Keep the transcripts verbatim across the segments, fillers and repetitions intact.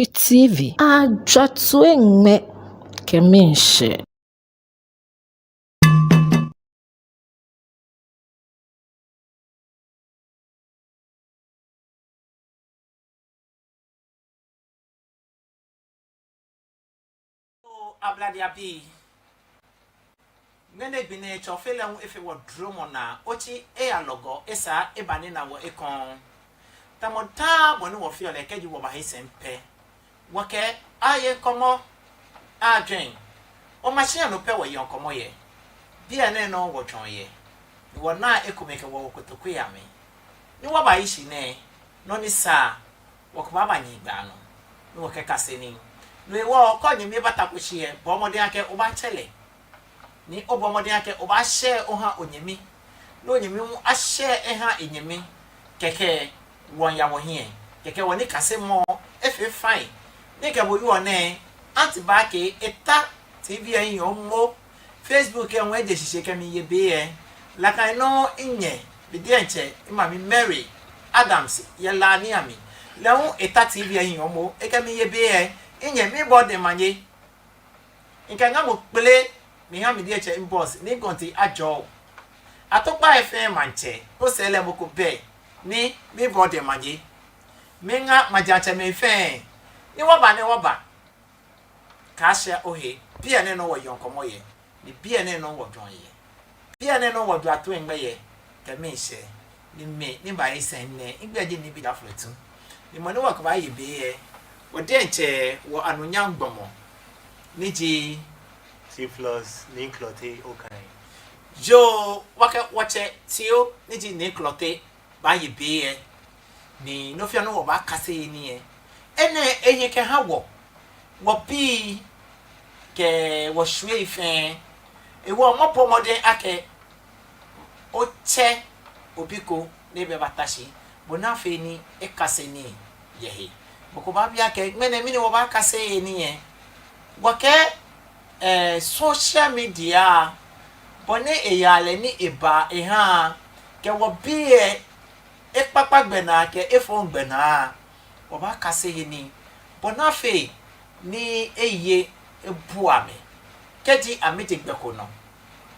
T V. Ajwa toiŋmɛ kɛ miishɛɛ. Oo, Ablade abii. Ŋmɛnɛ gbi nɛɛ Tsɔfelɛ hu efee wɔ dromɔ naa, otsi eyalɔgɔ, esaa eba ni ena wɔ ekoŋŋ. Tamɔ daa bɔ ni wɔfeɔ lɛ kɛji wɔbahe sɛi pɛ, wɔkɛɛ aye ŋkɔmɔ, ajwɛŋ. Wɔma shia nɔ pɛ wɔyeɔ ŋkɔmɔ yɛ. Biɛ nɛɛ nɔŋŋ wɔjwɛŋɔ yɛ. Ni wɔnaa ekomɛi kɛ wɔ kotokui amli. Ni wɔbayi shi nɛɛ, nɔ ni sa, wɔkɛbaaba nyigbaa nɔ, ni wɔkɛkase nii. No hewɔ kɛ onyɛmi batako shi lɛ, bɔɔ mɔdɛŋ akɛ obaatsɛ lɛ. Ni obɔɔ mɔdɛŋ akɛ obaashare oha onyɛmi. Ni onyɛmi hu ashare eha enyɛmi. Kɛkɛ wɔnya wɔhiɛ. Kɛkɛ wɔnikasemɔ efee fine. Ni kɛ bo yɔɔ nɛɛ, Aunty Baakɛ, eta T V lɛ hiɛ momo. Facebook lɛ hu eje shishi kɛmiiye be lɛ. Nakai nɔŋŋ minyɛ, mi diɛŋtsɛ, mimami Mary Adams, yɛ La Ni amli. Lɛ hu eta T V lɛ hiɛ momo, ekɛmiiye be lɛ. Minyɛ, miibɔ odɛŋ manye. Mikɛ ŋamɔ kpele miiha mi diɛŋtsɛ mi boss, Nii Gɔnti Ajɔɔ. Ato kpa efee maŋtsɛ, osɛɛ lɛ mɔ ko bɛ, ni miibɔ odɛŋ manye. Miiŋa maŋtsɛmɛi fɛɛ, ni wɔba nɛɛ wɔba. Kaashɛ ohe, biɛ nɛɛ nɔŋŋ wɔyeɔ ŋkɔmɔ yɛ, ni biɛ nɛɛ nɔŋŋ wɔjwɛŋɔ yɛ. Biɛ nɛɛ nɔŋŋ wɔjwaa toiŋmɛ yɛ, kɛ miishɛɛ, ni mi, ni mibaye sɛi nɛɛ, migbɛi ji Nii Bi Daflɛtu. Ni mɔ ni wɔkɛbaaye be lɛ, wɔ diɛŋtsɛ, wɔ anunyam gbɔmɔ, ni ji Theophilus Nii Klottey Okai. Yoo, wɔkɛ wɔtsɛ Theo, ni ji Nii Klottey, baaye be lɛ, ni nɔ fɛɛ nɔ wɔbaakase he nii lɛ. Enɛ eye kɛha wɔ, wɔbii kɛ wɔshwiei fɛɛ. Hewɔ mɔbɔ mɔdɛŋ akɛ otsɛ obi ko ni ebata shi, bɔ ni afee ni ekase nii yɛ he. Mɔ ko baabi akɛ, ŋmɛnɛ mɛni wɔbaakase he nii lɛ? Wɔkɛɛ, eh, social media, bɔ ni eyaa lɛ ni ebaa ehaa, kɛ wɔbii lɛ, ekpakpa gbɛnaa kɛ efɔŋ gbɛnaa, wɔbaakase he nii, bɔ ni afee ni eye ebua amɛ, kɛji amɛje gbɛ ko nɔ,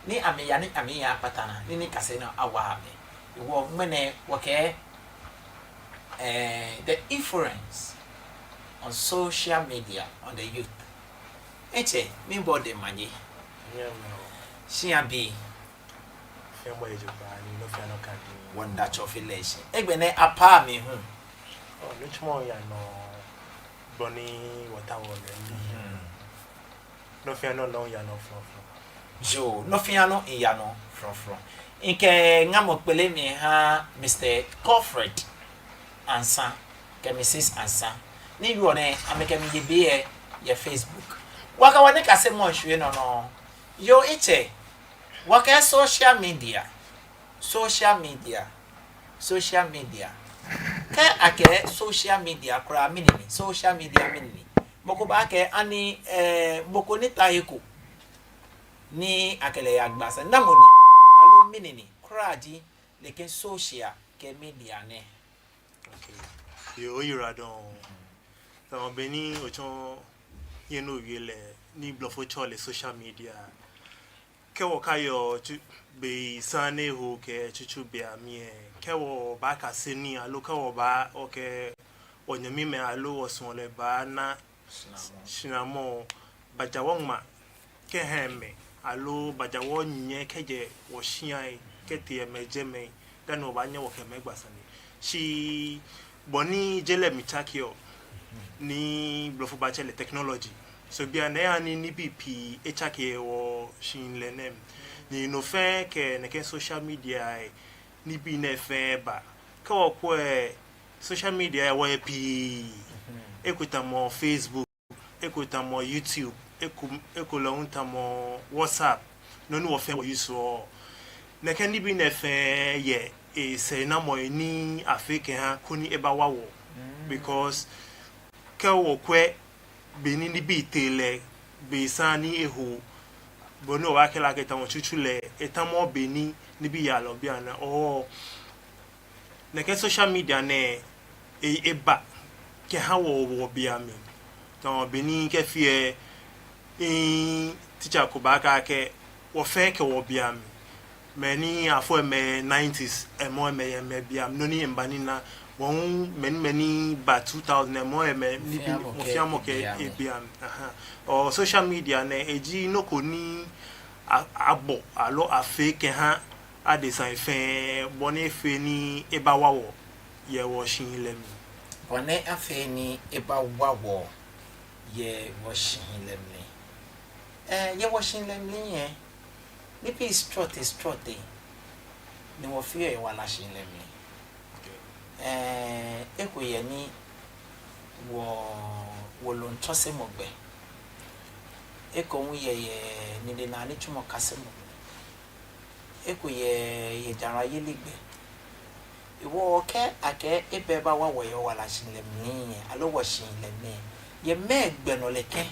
ni amɛya ni amɛya akpata naa, ni nikasemɔ awa amɛ. Hewɔ ŋmɛnɛ wɔkɛɛ, eh, the influence on social media on the youth. Mitsɛ, miibɔ odɛŋ manye. Nyɛmɛɔ. Shia bii. Fɛɛ bɔ eji kpaa ni nɔ fɛɛ nɔ ka di. Wɔmiida Tsɔfelɛ shi. Agbɛnɛ apaa mi hu. Oo, nitsumɔ yaa nɔ bɔ ni wɔtaoɔ lɛ. Mhm. Nɔ fɛɛ nɔ nɔŋŋ yaa nɔ frɔŋfrɔŋ. Yoo, nɔ fɛɛ nɔ yaa nɔ frɔŋfrɔŋ. Mikɛ ŋamɔ kpele miiha Mister Godfred Ansah kɛ Missus Ansah. Ni yɔɔ nɛɛ, amɛkɛ mi ye be lɛ yɛ Facebook. Wɔkɛ wɔnikasemɔ shwie nɔ nɔŋŋ. Yoo, mitsɛ, wɔkɛɛ social media. Social media. Social media. Kɛ akɛɛ social media kwraa, mɛni ni? Social media mɛni ni? Mɔ ko baakɛɛ ani, eh, mɔ ko ni ta he ko ni akɛ lɛ yagba sane, namɔ ni? Aloo mɛni ni kwraa ji nɛkɛ social kɛ media nɛɛ? Okay. Yoo, oyiwaladɔŋŋ. Tamɔ bɔ ni otsɔ he ni owie lɛ, ni blɔfo tsɛɔ lɛ social media. Kɛ wɔkaiɔ tsu-, bei saŋŋ ni eho kɛ tsutsu bei amli lɛ, kɛ wɔbaakase nii aloo kɛ wɔbaa, wɔkɛ wɔnyɛmimɛi aloo wɔsuɔlɔi baana shramɔ, baaja wɔŋma kɛha amɛ, aloo baaja wɔnyiɛ kɛjɛ wɔshiai kɛtee amɛjɛmɛi, dani wɔbaanyɛ wɔkɛ amɛ agba sane. Shi bɔ ni je lɛ miitsakeɔ, ni blɔfo baatsɛ lɛ technology. So bianɛ eha ni nibii pii etsake wɔshihilɛ nɛɛ mli. Ni no fɛɛ kɛ nɛkɛ social media lɛ, nibii nɛɛ fɛɛ ba. Kɛ wɔkwɛ lɛ, social media lɛ wɔyɛ pii. Eko tamɔ Facebook, eko tamɔ YouTube, eko, eko lɛ hu tamɔ WhatsApp, nɔ ni wɔ fɛɛ wɔ-useɔ. Nɛkɛ nibii nɛɛ fɛɛ yɛ esɛɛnamɔ ni afee kɛha koni ebawa wɔ. Mm. Because kɛ wɔkwɛ be ni nibii tee lɛ, bei saŋŋ ni eho, bɔ ni wɔbaakɛɛ lɛ akɛ tamɔ tsutsu lɛ, etamɔɔɔ be ni nibii yaa nɔ bianɛ. Oo, nɛkɛ social media nɛɛ, e-, eba kɛha wɔ, wɔ be amli. Tamɔ bɔ ni kɛ fɛɛ, eh, teacher ko baakɛɛ akɛ, wɔfɛɛ kɛ wɔbeiaŋ. Mɛi ni afɔ amɛ nineties, amɛ, amɛyɛ amɛbeiaŋ, nɔ ni mba ni mina, wɔ hu mɛi ni, mɛi ni ba two thousand, amɛ, amɛ, nibii, mɔ fɛɛ mɔ kɛ ebeiaŋ. Aha. Ɔ, social media nɛɛ, eji nɔ ko ni a, abɔ, aloo afee kɛha adesai fɛɛ, bɔ ni afee ni ebawa wɔ yɛ wɔshihilɛ mli. Bɔ ni afee ni ebawa wɔ yɛ wɔshihilɛ mli. Eh, yɛ wɔshihilɛ mli lɛ, nibii srɔtoi srɔtoi ni wɔfeɔ yɛ wala shihilɛ mli. Okay. Eh, eko yɛ ni wɔ, wɔlɔntsɔsemɔ gbɛ. Eko hu yɛ, yɛ nidenaa nitsumɔ kasemɔ gbɛ. Eko yɛ, yɛ jarayeli gbɛ. Hewɔ kɛ akɛɛ ebaawa wɔ yɛ wala shihilɛ mli lɛ, aloo wɔshihilɛ mli lɛ, yɛ mɛɛ gbɛ nɔ lɛ kɛ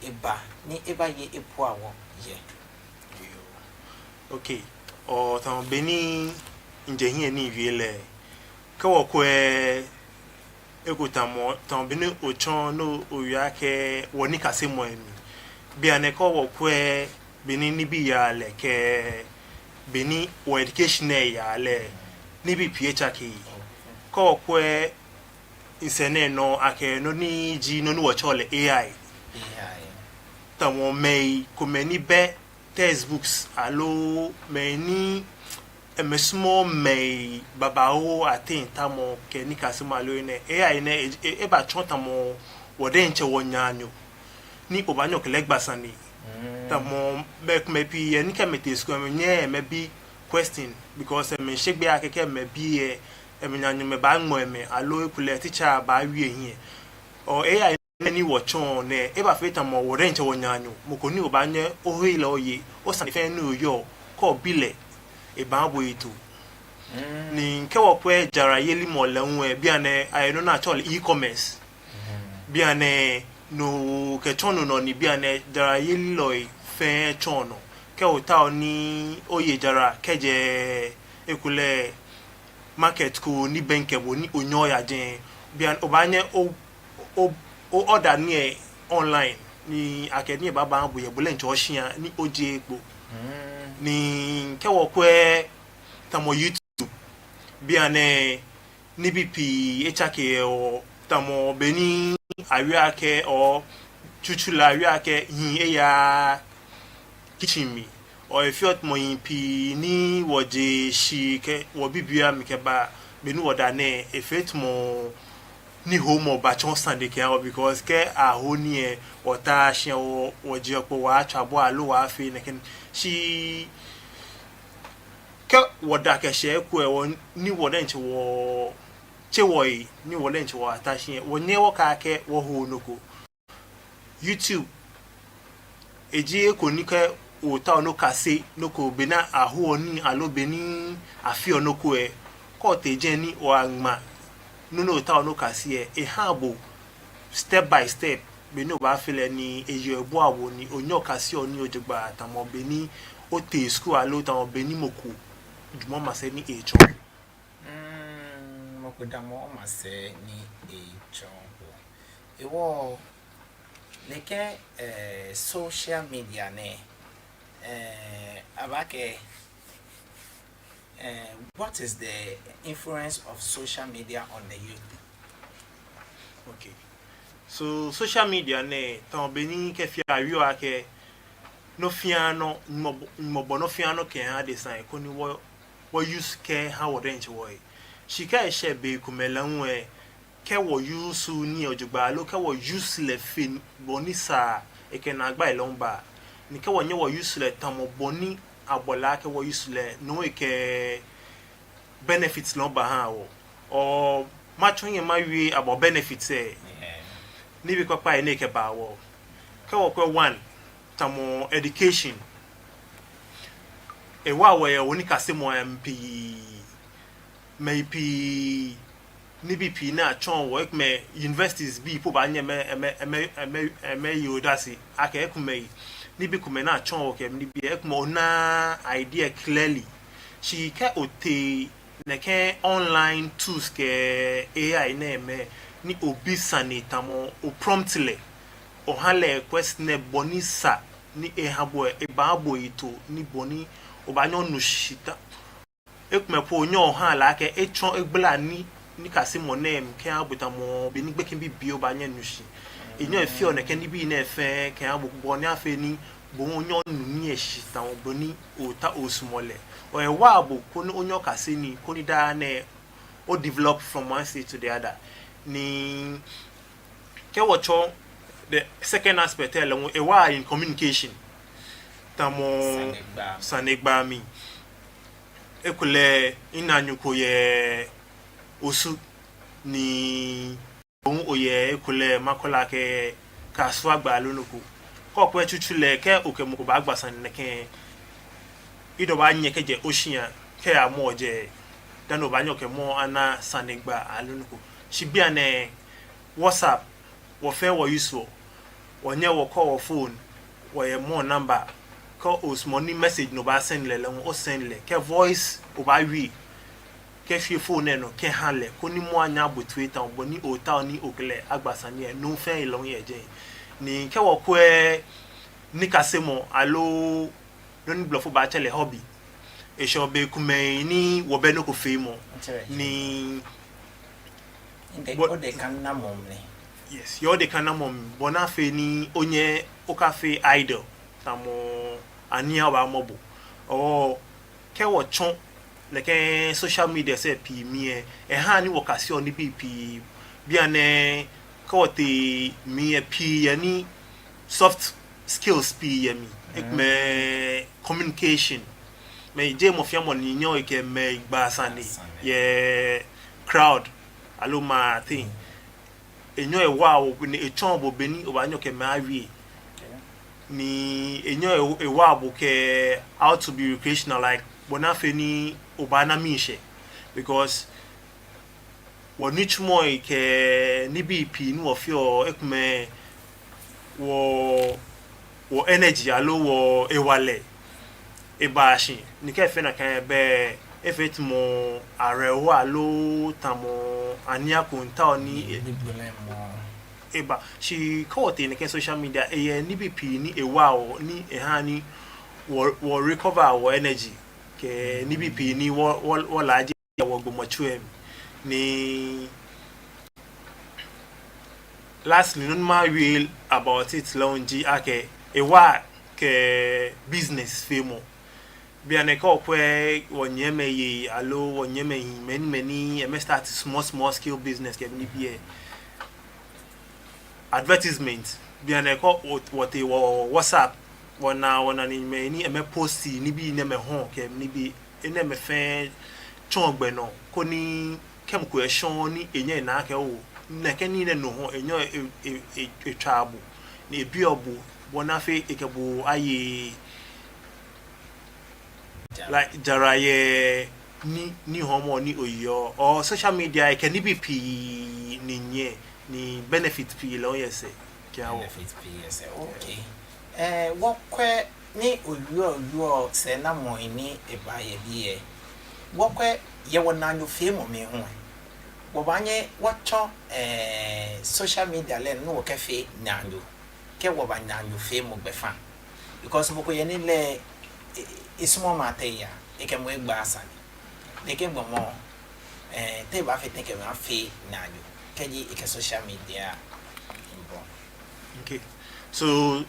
eba ni ebaye ebua wɔ yɛ. Okay. Ɔ, tamɔ bɔ ni mijɛ hiɛ ni miwie lɛ, kɛ wɔkwɛ eko tamɔ, tamɔ bɔ ni otsɔɔ nɔ owie akɛ wɔnikasemɔ lɛ mli. Bianɛ kɛ wɔkwɛ bɔ ni nibii yaa lɛ kɛ bɔ ni wɔ education lɛ yaa lɛ, nibii pii etsake. Kɛ wɔkwɛ ŋsɛnɛ nɔ akɛ nɔ ni ji nɔ ni wɔtsɛɔ lɛ A I. A I. Tamɔ mɛi komɛi ni bɛ textbooks aloo mɛi ni amɛsumɔɔɔ mɛi babaoo ateŋ tamɔ kɛ nikasemɔ aloo enɛ. A I nɛɛ e, e, ebatsɔ tamɔ wɔ diɛŋtsɛ wɔnaanyo ni obaanyɛ okɛ lɛ gba sane. Mm. Tamɔ mɛi komɛi pii yɛ ni kɛ amɛtee school amɛnyɛɛɛ amɛbi question because amɛsheɔ gbeyei akɛ kɛ amɛbi lɛ amɛnaanyomɛi baaŋmɔ amɛ aloo ekolɛ teacher baawie ehiɛ. Ɔ, A I nɛɛ ni wɔtsɔɔ nɛɛ, ebafee tamɔ wɔ diɛŋtsɛ wɔnaanyo. Mɔ ko ni obaanyɛ ohe lɛ oye, osane fɛɛ ni oyɔɔ, kɛ obi lɛ, ebaaha bo hetoo. Mm. Ni kɛ wɔkwɛ jarayelimɔ lɛ hu lɛ, bianɛ ayɛ nɔ ni atsɛɔ lɛ e-commerce. Mm. Bianɛ no kɛtsɔ no nɔ ni bianɛ jarayelilɔi fɛɛ tsɔɔ nɔ. Kɛ otaoɔ ni oye jara kɛjɛ ekolɛ market ko ni bɛŋkɛ bo ni onyɛɛɛ oya jɛi, bianɛ obaanyɛ o, o, o order nii lɛ online ni akɛ nii lɛ baaba bo yɛ bo diɛŋtsɛ oshia ni ojeee kpo. Mm. Ni kɛ wɔkwɛ tamɔ YouTube, bianɛ nibii pii etsake yɛ hɔ, tamɔ bɔ ni awieɔ akɛ, ɔ, tsutsu lɛ awieɔ akɛ hii eyaaa kitchen mli. Ɔ, efeɔ tamɔ hii pii ni wɔje shishi kɛ wɔbibioo amli kɛba be ni wɔda nɛɛ, efee tamɔ nihoomɔ batsɔ sane kɛha wɔ, because kɛ aho nii lɛ, wɔtaaa shi wɔ, wɔjeɔ kpo wɔyaatswa bɔɔlu aloo wɔyaafee nɛkɛ. Shi kɛ wɔda kɛshɛ eko lɛ, wɔ, ni wɔ diɛŋtsɛ wɔtse wɔhe, ni wɔ diɛŋtsɛ wɔyata shi lɛ, wɔnyɛɛɛ wɔkɛɛ akɛ wɔhooo nɔ ko. YouTube, eji eko ni kɛ otaoɔ ni okase nɔ ko, be ni ahoɔ nii aloo be ni afeɔ nɔ ko lɛ, kɛ otee jɛi ni oyaŋma nɔ ni otaoɔ ni okase lɛ, ehaa bo step by step, be ni obaafee lɛ ni eyeɔ ebuaa bo ni onyɛ okaseɔ nii jogbaŋŋ tamɔ be ni otee school aloo tamɔ be ni mɔ ko jwɛŋmɔ masɛi ni etsɔɔ. Mm, mɔ ko damɔ masɛi ni etsɔɔ. Hewɔ nɛkɛ, eh, social media nɛɛ, eh, abaakɛɛ, eh, what is the influence of social media on the youth? Okay. So social media nɛɛ, tamɔ bɔ ni kɛ fɛɛ awieɔ akɛ nɔ fɛɛ nɔ, Nyɔŋmɔ bɔ, Nyɔŋmɔ bɔ nɔ fɛɛ nɔ kɛha adesai koni wɔ, wɔ use kɛha wɔ diɛŋtsɛ wɔhe. Shi kɛ eshɛ bei komɛi lɛ hu lɛ, kɛ wɔ use nii lɛ jogbaŋŋ aloo kɛ wɔ use lɛ fe bɔ ni sa, ekɛ naagbai lɛ hu baa. Ni kɛ wɔnyɛ wɔ use lɛ tamɔ bɔ ni abɔ lɛ akɛ wɔ use lɛ, no ekɛ benefits lɛ hu baha wɔ. Ɔ, matsɔ hiɛ mawie about benefits lɛ. Yeah. Nibii kpakpai ni ekɛbaa wɔ. Kɛ wɔkwɛ one, tamɔ education. Ewa wɔ yɛ wɔ nikasemɔ lɛ mli pii. Mɛi pii, nibii pii ni atsɔɔ wɔ, ekomɛi universities bii po baanyɛ amɛ, amɛ, amɛ, amɛ, amɛye odase akɛ ekomɛi, nibii komɛi ni atsɔɔ wɔ kɛ nibii, ekomɛi onaaa idea clearly. Shi kɛ otee nɛkɛ online tools kɛ A I nɛɛmɛi, ni obi sane tamɔ o prompt lɛ, oha lɛ request nɛɛ bɔ ni sa ni eha bo lɛ, ebaaha bo hetoo ni bɔ ni obaanyɛ onu shishi ta. Ekomɛi po onyɛɔ ohaa lɛ akɛ etsɔ egbala ni, nikasemɔ nɛɛ mli kɛha bo tamɔ bɔ ni gbekɛ bibioo baanyɛ anu shishi. Enyɛɔ efeɔ nɛkɛ nibii nɛɛ fɛɛ kɛha bo bɔ ni afee ni bo hu onyɛ onu nii lɛ shishi tamɔ bɔ ni ootao osumɔ lɛ. Hewɔ ewa bo koni onyɛ okase nii koni daa nɛɛ o develop from one stage to the other. Ni kɛ wɔtsɔ the second aspect lɛ hu, ewa in communication. Tamɔ sanegbaa. Sanegbaa mli. Ekolɛ minaanyo ko yɛ Osu ni bo hu oyɛ, ekolɛ makɛɛ lɛ akɛ Kasoa gbɛ aloo nɔ ko. Kɛ okwɛ tsutsu lɛ, kɛ okɛ mɔ ko baagba sane nɛkɛ, either obaanyɛ kɛjɛ oshia kɛya mɔ jɛi, dani obaanyɛ okɛ mɔ ana sanegbaa aloo nɔ ko. Shi bianɛ WhatsApp, wɔ fɛɛ wɔ use wɔ. Wɔnyɛ wɔ call wɔ phone, wɔyɛ mɔ number. Kɛ osumɔ ni message ni obaa send lɛ lɛ hu, o send lɛ. Kɛ voice obaawie, kɛshwie phone lɛ nɔ kɛha lɛ, koni mɔ anyɛ abo toi tamɔ bɔ ni ootao ni okɛ lɛ agba sane lɛ, no fɛɛ lɛ hu yɛ jɛi. Ni kɛ wɔkwɛ nikasemɔ aloo nɔ ni blɔfo baatsɛ lɛ hobby, eshɛɔ bei komɛi ni wɔbɛ nɔ ko feemɔ. Ni odɛkaŋ namɔ mli. Yes, yɛ odɛkaŋ namɔ mli, bɔ ni afee ni onyɛ okafee idle tamɔ aniiaŋ baamɔ bo. Or kɛ wɔtsɔ nɛkɛ social media sɛɛ pii mli lɛ, ehaa ni wɔkaseɔ nibii pii. Bianɛ kɛ wɔtee mli lɛ, pii yɛ ni soft skills pii yɛ mli. Ekomɛi communication. Mɛi, jeee mɔ fɛɛ mɔ ni nyɛɔ ekɛ mɛi gbaa sane yɛ crowd aloo maŋ teŋ. Enyɛɔ ewaa bo ni etsɔɔ bo bɔ ni obaanyɛ okɛ mɛi awie. Ni enyɛɔ ew-, ewaa bo kɛ how to be recreational, like, bɔ ni afee ni obaana miishɛɛ. Because wɔnitsumɔi kɛ nibii pii ni wɔfeɔ, ekomɛi wɔ, wɔ energy aloo wɔ hewalɛ ebaa shi. Ni kɛ efee nakai lɛ, efee tamɔ awerɛho aloo tamɔ aniiaŋ ko ntao ni e-, eba. Shi kɛ wɔtee nɛkɛ social media, eyɛ nibii pii ni ewaa wɔ, ni ehaa ni wɔ, wɔ recover wɔ energy kɛ nibii pii ni wɔ, wɔ, wɔlaaje yɛ wɔgbɔmɔtso lɛ mli. Ni lastly, nɔ ni mawie about it lɛ hu ji akɛ ewaa kɛ business feemɔ. Bianɛ kɛ okwɛ wɔnyɛmimɛi aloo wɔnyɛmimɛi hii, mɛi ni, mɛi ni amɛ start small, small scale business kɛ nibii lɛ. Advertisement. Bianɛ kɛ wɔ, wɔtee wɔ WhatsApp, wɔnaa, wɔnaa ni mɛi ni amɛ post nibii ni amɛhɔɔ kɛ nibii, enɛɛmɛi fɛɛ tsɔɔ gbɛ nɔ, koni kɛ mɔ ko eshɔ ni enyɛ ena akɛ oo, nɛkɛ nii nɛɛ no hɔɔ, enyɛɔ e, e, e, etswaa bo, ni ebiɔ bo, bɔ ni afee ekɛ bo aye, like, jara yɛ ni, ni hɔɔmɔ ni oyeɔ. Or social media, ekɛ nibii pii ni nyiɛ, ni benefit pii lɛ hu yɛ sɛɛ kɛha wɔ. Benefit pii yɛ sɛɛ. Okay. Eh, wɔkwɛ ni owieɔ, owieɔ sɛɛnamɔi ni eba yɛ biɛ. Wɔkwɛ yɛ wɔnaanyofeemɔ mli hu lɛ, wɔbaanyɛ wɔtsɔ, eh, social media lɛ ni wɔkɛfee naanyo, kɛ wɔba naanyofeemɔ gbɛfaŋ. Because mɔ ko yɛ ni lɛ, e, esumɔɔɔ maŋ teŋ yaa, ekɛ mɔ egbaa sane. Nɛkɛ gbɔmɔ, eh, te ebaafee tɛŋŋ kɛ mɔ afee naanyo kɛji ekɛ social media miibɔ? Okay. So,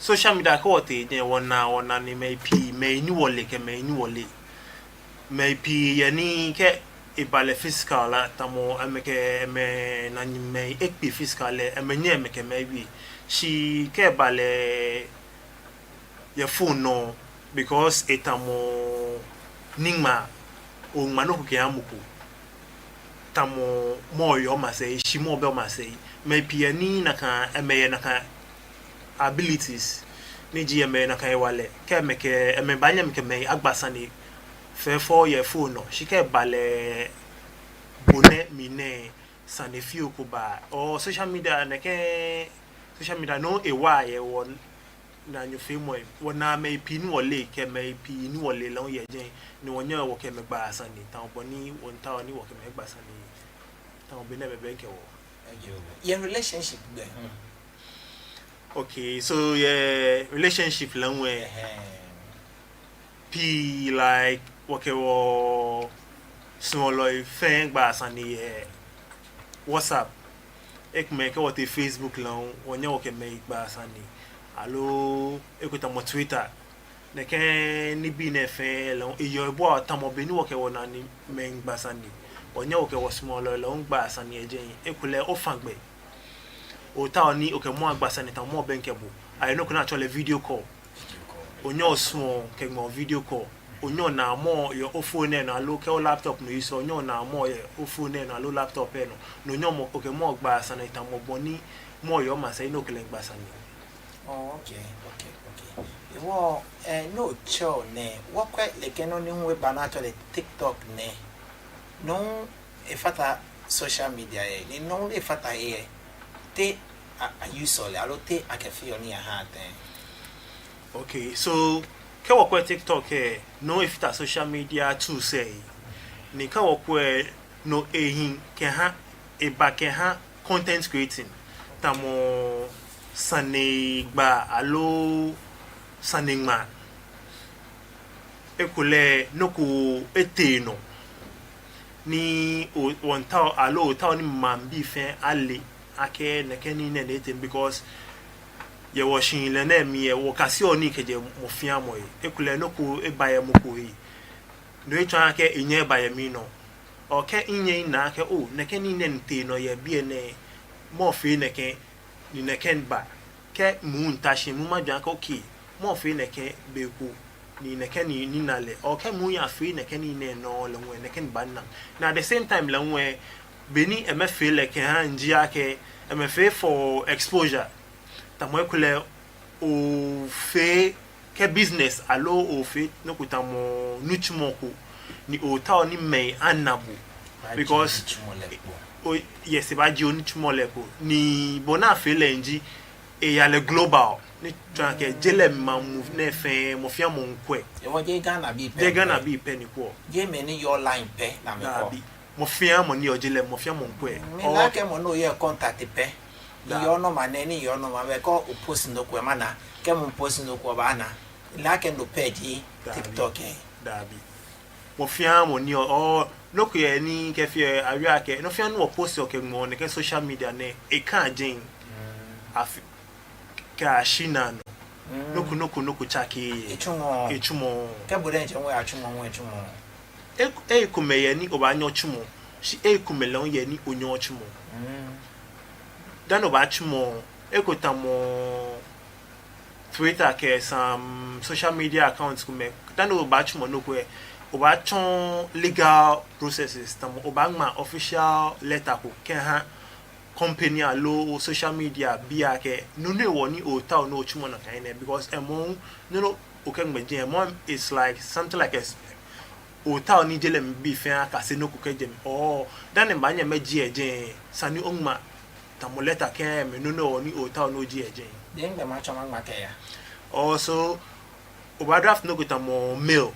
social media, kɛ wɔtee jɛi, wɔnaa, wɔnaa ni mɛi pii, mɛi ni wɔle kɛ mɛi ni wɔleee. Mɛi pii yɛ ni kɛ eba lɛ physical la, tamɔ amɛkɛ amɛnanemɛi ekpe physical lɛ, amɛnyɛŋ amɛkɛ amɛ awie. Shi kɛ eba lɛ yɛ phone nɔ, because etamɔ niŋmaa, oŋma nɔ ko kɛha mɔ ko, tamɔ mɔ yɛ omasɛi, shi mɔ bɛ omasɛi. Mɛi pii yɛ ni nakai, amɛyɛ nakai abilities, ni ji amɛyɛ nakai hewalɛ, kɛ amɛkɛ, amɛbaanyɛ amɛkɛ mɛi agba sane fɛfɛo yɛ phone nɔ. Shi kɛ eba lɛ bo nɛɛ, mi nɛɛ, sane fioo ko baaa. Or social media, nɛkɛ social media nɔ ewaa yɛ wɔ naanyofeemɔ lɛ. Wɔnaa mɛi pii ni wɔleee kɛ mɛi pii ni wɔle lɛ hu yɛ jɛi, ni wɔnyɛɔ wɔkɛ amɛ gbaa sane, tamɔ bɔ ni wɔmiitao ni wɔkɛ amɛ agba sane, tamɔ bɔ ni amɛbɛŋkɛ wɔ. Yɛ relationship gbɛ hu. Okay, so yɛ relationship lɛ hu lɛ, Ɛhɛɛ. pii like wɔkɛ wɔsuɔlɔi fɛɛ gbaa sane yɛ WhatsApp. Ekomɛi kɛ wɔtee Facebook lɛ hu, wɔnyɛ wɔkɛ mɛi gbaa sane. Aloo eko tamɔ Twitter. Nɛkɛ nibii nɛɛ fɛɛ lɛ hu, eyɔɔ ebua wɔ tamɔ bɔ ni wɔkɛ wɔnanemɛi gbaa sane. Wɔnyɛ wɔkɛ wɔsuɔlɔi lɛ hu gbaa sane yɛ jɛi. Ekolɛ ofa gbɛ. Ootao ni okɛ mɔ agba sane tamɔ mɔ bɛŋkɛ bo. Ayɛ nɔ ko ni atsɛɔ lɛ video call. Onyɛ osuɔ kɛŋmɛ video call. Onyɛ onaa mɔ yɛ ophone lɛ nɔ aloo kɛ olaptop ni ouse lɛ, onyɛ onaa mɔ yɛ ophone lɛ nɔ aloo laptop lɛ nɔ. Ni onyɛ mɔ, okɛ mɔ gbaa sane tamɔ bɔ ni mɔ yɛ omasɛi ni okɛ lɛ gbaa sane. Oh, okay, okay, okay. Hewɔ, eh, no otsɛɔ nɛɛ, wɔkwɛ nɛkɛ nɔ ni hu eba ni atsɛɔ lɛ TikTok nɛɛ. No hu efata social media lɛ, ni no hu efata he lɛ, te a, a-use lɛ, aloo te akɛfeɔ nii ahaa tɛŋŋ? Okay, so kɛ wɔkwɛ TikTok lɛ, no hu efata social media tools lɛ. Ni kɛ wɔkwɛ no ehi kɛha, eba kɛha content creating, tamɔ sanegbaa aloo saneŋmaa. Ekolɛ nɔ ko etee nɔ ni o, wɔmiitao aloo ootao ni maŋbii fɛɛ ale akɛ nɛkɛ nii nɛɛ ni etee, because yɛ wɔshihilɛ nɛɛ mli lɛ, wɔkaseɔ nii kɛjɛ mɔ fɛɛ mɔ he. Ekolɛ nɔ ko eba yɛ mɔ ko he, no etsɔɔɔ akɛ enyɛɛɛ eba yɛ minɔ. Okɛ minyɛ mina akɛ, oh, nɛkɛ nii nɛɛ ni tee nɔ yɛ biɛ nɛɛ, mɔ fee nɛkɛ, ni nɛkɛ ba. Kɛ muu mita shi, muu majwɛŋ akɛ, okay, mɔ fee nɛkɛ be ko, ni nɛkɛ nii ni mina lɛ. Okɛ muu yafee nɛkɛ nii nɛɛ nɔ lɛ hu lɛ, nɛkɛ ni baana. Ni at the same time lɛ hu lɛ, bɔ ni amɛfee lɛ kɛha ji akɛ amɛfee for exposure. Tamɔ ekolɛ ofee kɛ business aloo ofee nɔ ko tamɔ nitsumɔ ko, ni ootao ni mɛi ana bo. Because, Nitsumɔ lɛ kpo. Oh yes, ebaajie onitsumɔ lɛ kpo. Ni bɔ ni afee lɛ ji, eya lɛ global. Ni tsɔɔ akɛ je lɛ maŋ muu nɛɛ fɛɛ, mɔ fɛɛ mɔ miikwɛ. Hewɔ jeee Ghanabii pɛ. Jeee Ghanabii pɛ ni kwɛɔ. Jeee mɛi ni yɔɔ line pɛ ni amɛkwɛɔ. Dabi. Mɔ fɛɛ mɔ ni yɔɔ je lɛ, mɔ fɛɛ mɔ miikwɛ. Mile akɛ mɔ ni oyɔɔ contact pɛ. Ni yɔɔ number nɛɛ, ni yɔɔ number nɛɛ, kɛ o post nɔ ko lɛ, mana. Kɛ mɔ post nɔ ko lɛ, baana. Mile akɛ no pɛ ji TikTok lɛ. Dabi. Mɔ fɛɛ mɔ ni yɔɔ, oh, nɔ ko yɛ ni kɛ fee awie akɛ, nɔ fɛɛ nɔ ni o post kɛŋmɛɔ nɛkɛ social media nɛɛ, ekã jɛi. Afi, kɛyashi naanɔ. Nɔ ko, nɔ ko, nɔ ko tsakeee. Etsumɔɔɔ. Etsumɔɔɔ. Kɛ bo diɛŋtsɛ hu oyatsumɔ hu etsumɔɔɔ. E, ekomɛi yɛ ni obaanyɛ otsumɔ. Shi ekomɛi lɛ hu yɛ ni onyɛɛɛ otsumɔ. Dani obaatsumɔ, eko tamɔ Twitter kɛ some social media accounts komɛi. Dani obaatsumɔ nɔ ko lɛ, obaatsɔ legal processes, tamɔ obaaŋma official letter ko kɛha company aloo social media bii akɛ, nɔ hewɔ ni ootao ni otsumɔ nakai nɛɛ, because amrɔ nɛɛ nɔ okɛŋmɛ jɛi, amrɔ is like something like a, ootao ni je lɛ mli bii fɛɛ akase nɔ ko kɛjɛ mli. Or dani obaanyɛ oje jɛi, esa ni oŋma tamɔ letter kɛha amɛ, nɔ hewɔ ni ootao ni oje jɛi. Dani oŋmɛ, matsɔ maŋma kɛya. Also, obaadraft nɔ ko tamɔ mail,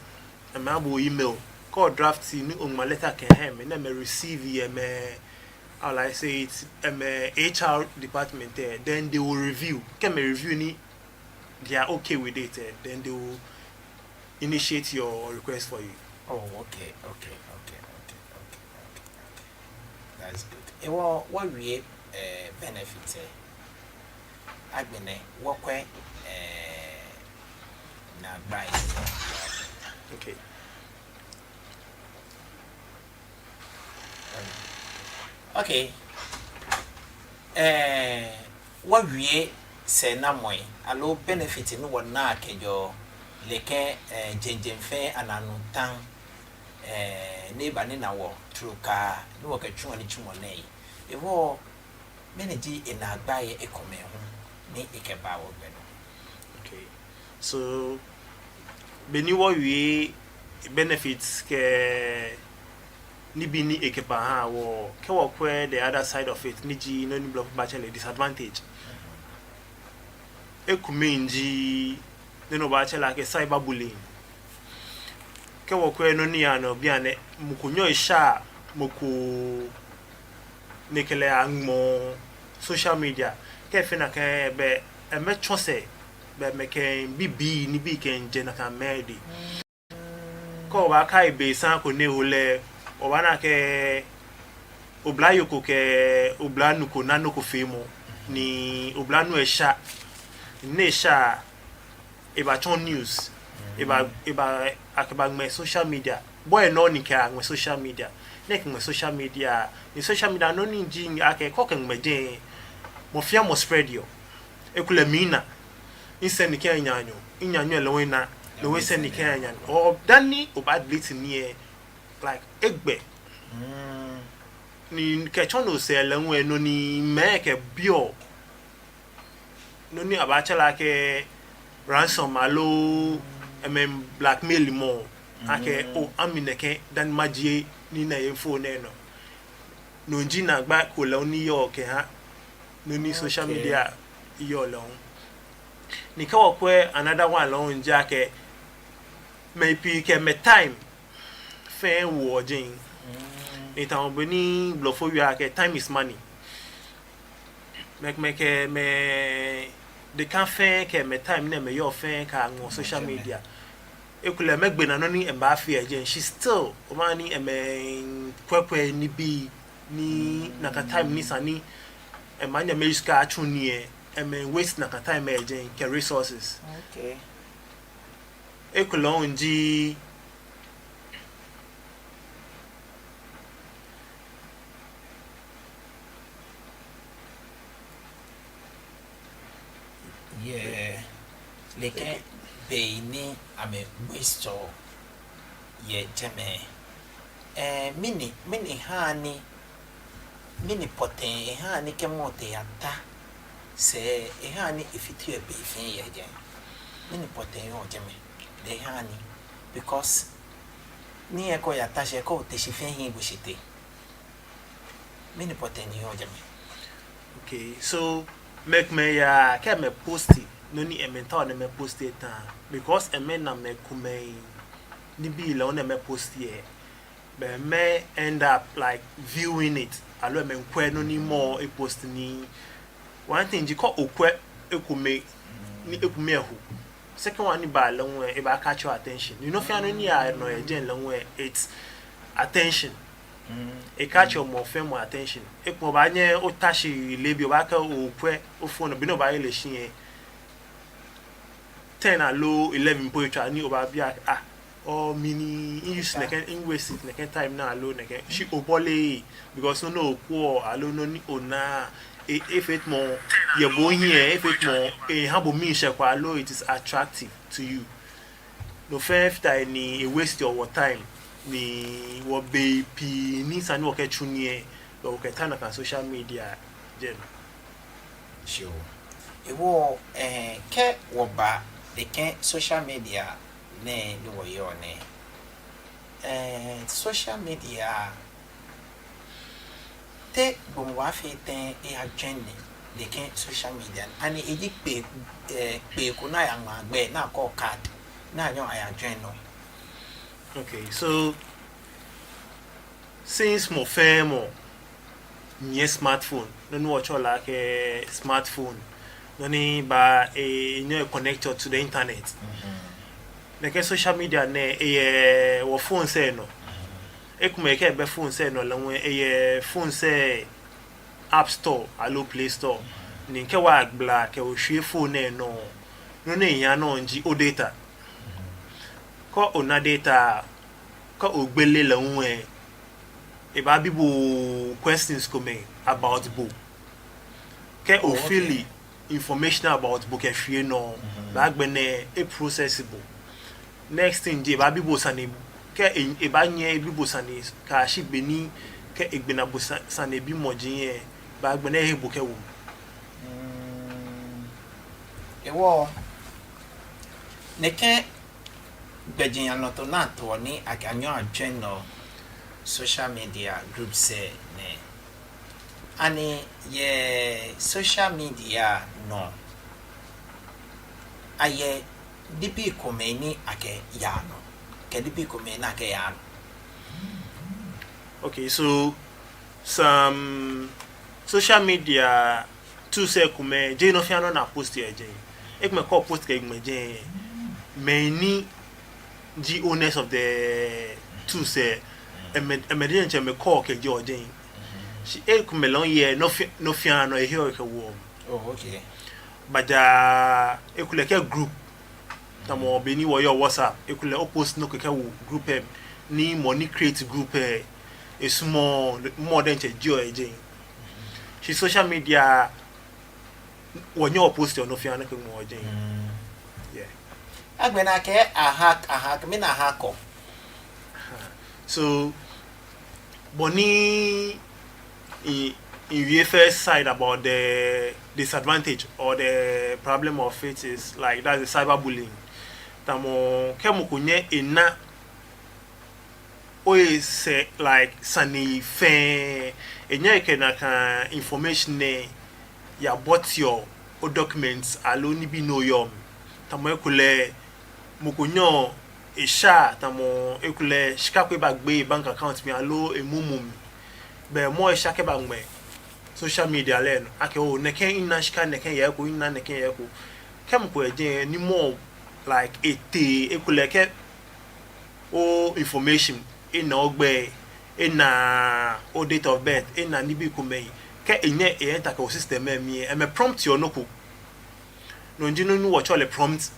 amɛha bo email. Kɛ odraft ni oŋma letter kɛha amɛ, ni amɛ receive, amɛ, how will I say it, amɛ H R department lɛ, then they will review. Kɛ amɛ review ni they are okay with it lɛ, then they will initiate your request for you. Oh, okay, okay, okay, okay, okay, okay, okay. That's good. Hewɔ wɔwie, eh, benefit lɛ. Agbɛnɛ wɔkwɛ, eh, naagbai. Okay. Okay. Eh, wɔwie sɛɛnamɔi aloo benefit ni wɔnaa kɛjɛɔ nɛkɛ, eh, jeŋ jeŋ fɛɛ anaanɔtaŋ, eh, ni eba ni ena wɔ trukaa ni wɔkɛtsuɔ nitsumɔ nɛɛ. Hewɔ mɛni ji enaagbai ekomɛi hu ni ekɛbaa wɔgbɛ nɔ? Okay. So, beni wɔwie benefits kɛ nibii ni ekɛbaaha wɔ, kɛ wɔkwɛ the other side of it, ni ji nɔ ni blɔfo baatsɛ lɛ disadvantage. Ekomɛi ji nɔ ni wɔbaatsɛ lɛ akɛ cyberbullying. Kɛ wɔkwɛ nɔ ni yaa nɔ bianɛ, mɔ ko nyɛɔ esha mɔ ko ni ekɛ lɛ aŋmɛ social media. Kɛ efee nakai, belɛ amɛtsɔ sɛɛ, belɛ amɛkɛ bibii nibii kɛjɛ nakai amɛdɛŋ. Kɛ obaakai be saŋŋ ko ni eho lɛ, obaana akɛ oblayoo ko kɛ oblanuu ko na nɔ ko feemɔ, ni oblanuu lɛ sha, ni esha, ebaatsɔ news, ebaa, ebaa, akɛbaaŋmɛ social media. Bɔ ni nɔ ni kɛ aŋmɛ social media, ni ekɛŋmɛ social media, ni social media nɔ ni ji akɛ kɛ okɛŋmɛ jɛi, mɔ fɛɛ mɔ spread-iɔ. Ekolɛ mina, misend kɛha minaanyo, minaanyo lɛ hu ena, lɛ hu esend kɛha minaanyo. Or dani obaa-delete nii lɛ, like, egbɛ. Ni kɛtsɔ no sɛɛ lɛ hu lɛ, nɔ ni mɛi kɛbiɔ, nɔ ni abaatsɛ lɛ akɛ ransom aloo amɛ blackmail-mɔ. Akɛ, oh, ha mi nɛkɛ dani majie nii nɛɛ yɛ phone nɛɛ nɔ. No ji naagba ko lɛ hu ni yɔɔ kɛha nɔ ni social media yɔɔ lɛ hu. Ni kɛ wɔkwɛ another one lɛ hu ji akɛ mɛi pii kɛ amɛ time fɛɛ woɔ jɛi. Ni tamɔ bɔ ni blɔfo wie akɛ time is money. Mɛi, mɛi kɛ amɛ deka fɛɛ kɛ amɛ time ni amɛyɔɔ fɛɛ kɛŋɔ social media. Ekolɛ amɛgbe naa nɔ ni amɛbaafee yɛ jɛi. Shi still, obaana ni amɛkwɛkwɛ nibii ni nakai time ni esa ni amɛnyɛ amɛ-use kɛtsu nii lɛ, amɛ-waste nakai time lɛ yɛ jɛi kɛ resources. Okay. Ekolɛ hu ji yɛ nɛkɛ bei ni amɛ-waste-ɔ yɛ jɛmɛ. Eh, mɛni, mɛni haa ni, mɛni pɔtɛɛ ehaa ni kɛ mɔ tee yata sɛɛ, ehaa ni efiteɔ bei fɛɛ yɛ jɛi? Mɛni pɔtɛɛ yɔɔ jɛmɛ ni ehaa ni? Because ni ekɔ yata shi, ekɔ te shi fɛɛ hiɛ bo shi tee. Mɛni pɔtɛɛ ni yɔɔ jɛmɛ? Okay, so mɛi komɛi yaa kɛ amɛ-post nɔ ni amɛtaoɔ ni amɛ-post lɛ eta, because amɛna mɛi komɛi nibii lɛ hu ni amɛ-post lɛ, belɛ amɛ-end up, like, viewing it, aloo amɛmiikwɛ nɔ ni mɔ lɛ e-post. Ni one thing ji, kɛ okwɛ ekome ni ekome eho, second one ni baa lɛ hu lɛ, ebaa-catch your attention. Ni nɔ fɛɛ nɔ ni yaa nɔ yɛ jɛi lɛ hu lɛ, it's attention. E-catch-ɔ mɔ fɛɛ mɔ attention. Ekomɛi obaanyɛ ota shi leebi, obaakɛɛ okwɛ o-phone, be ni obaaye lɛ shi lɛ, ten aloo eleven po etswa ni obaabi akɛ, ah, oh, mɛni, mi-use nɛkɛ, mi-waste nɛkɛ time nɛɛ aloo nɛkɛ. Shi obɔleee, because nɔ ni okwɛɔ aloo nɔ ni onaa lɛ, efee tamɔ, yɛ bo hiɛ, efee tamɔ eha bo miishɛɛ ko, aloo it is attractive to you. No fɛɛ fata he ni e-waste-ɔ wɔ time, ni wɔ bei pii ni esa ni wɔkɛtsu nii lɛ, belɛ wɔkɛta nakai social media jɛi. Sure. Hewɔ, eh, kɛ wɔba nɛkɛ social media nɛɛ ni wɔyɔɔ nɛɛ, eh, social media, te gbɔmɔ baafee tɛŋŋ eya-join nɛkɛ social media? Ani eji kpee, eh, kpee ko ni ayaŋma gbɛ, ni akɔ card, ni anyɛɔ aya-join nɔ? Okay, so since mɔ fɛɛ mɔ nyiɛ smartphone, nɔ ni wɔtsɛɔ lɛ akɛ smartphone, nɔ ni baa, eh, enyɛɔ e-connect-ɔ to the internet. Nɛkɛ social media nɛɛ, eyɛ wɔ phones lɛ nɔ. Ekomɛi kɛ ebɛ phones lɛ nɔ lɛ hu lɛ, eyɛ phones lɛ App Store aloo Play Store. Ni kɛ ogbala kɛ oshwie phone lɛ nɔ, nɔ ni ehiaa nɔ ji o-data. Kɛ ona data, kɛ ogbele lɛ hu lɛ, ebaabi bo questions komɛi about bo. Kɛ o-fill information about bo kɛshwie nɔ, belɛ agbɛnɛ e-process bo. Next thing ji, ebaabi bo sane, kɛ e, ebaanyɛ ebi bo sane kɛyashi be ni, kɛ egbe naa bo sa-, sane bimɔ ji lɛ, belɛ agbɛnɛ ehe bo kɛwo. Hewɔ, nɛkɛ gbɛjianɔtoo nɛɛ atɔɔ ni akɛ anyɛɔ a-join-ɔ social media groups lɛ nɛɛ, ani yɛ social media nɔ, ayɛ nibii komɛi ni akɛyaa nɔ, kɛ nibii komɛi ni akɛyaaa nɔ? Okay, so Some social media tools lɛ, ekomɛi jeee nɔ fɛɛ nɔ ni a-post yɛ jɛi. Ekomɛi kɛ o-post kɛ ekomɛi jɛi, mɛi ni ji owners of the tools lɛ, amɛ, amɛ diɛŋtsɛ amɛkɛɔ kɛjɛɔ jɛi. Shi ekomɛi lɛ hu yɛ nɔ fɛɛ, nɔ fɛɛ nɔ eheɔ kɛwoɔ. Oh, okay. But, ah, ekolɛ kɛ group, tamɔ bɔ ni wɔyɔɔ WhatsApp, ekolɛ o-post nɔ ko kɛwo group lɛ, ni mɔ ni create group lɛ, esumɔɔɔ mɔ diɛŋtsɛ jɛɔ jɛi. Shi social media, wɔnyɛɔ wɔ-post-ɔ nɔ fɛɛ nɔ kɛwoɔ jɛi. Mm. Yeah. Agbɛnɛ akɛɛ a-hack, a-hack, mɛni a-hack-ɔ? So, bɔ ni mi, miwie first side about the disadvantage or the problem of it is, like, that's the cyberbullying. Tamɔ kɛ mɔ ko nyɛ ena ohe sɛɛ, like, sane fɛɛ, enyɛ ekɛ nakai information nɛɛ yaboteɔ o-documents aloo nibii ni oyɔɔ mli. Tamɔ ekolɛ mɔ ko nyɛɔ esha, tamɔ ekolɛ shika ko ebagbe e-bank account mli aloo emumɔ mli. Bɛ mɔ lɛ sha kɛbaŋmɛ social media lɛ nɔ akɛ, oo, nɛkɛ mina shika nɛkɛ yɛ he ko, mina nɛkɛ yɛ he ko. Kɛ mɔ ko yɛ jɛi ni mɔ, like, etee, ekolɛ kɛ o-information, ena ogbɛi, ena o-date of birth, ena nibii komɛi. Kɛ enyɛ e-enter kɛ o-system lɛ mli lɛ, amɛ-prompt-ɔ nɔ ko. No ji nɔ ni wɔtsɛɔ lɛ prompt,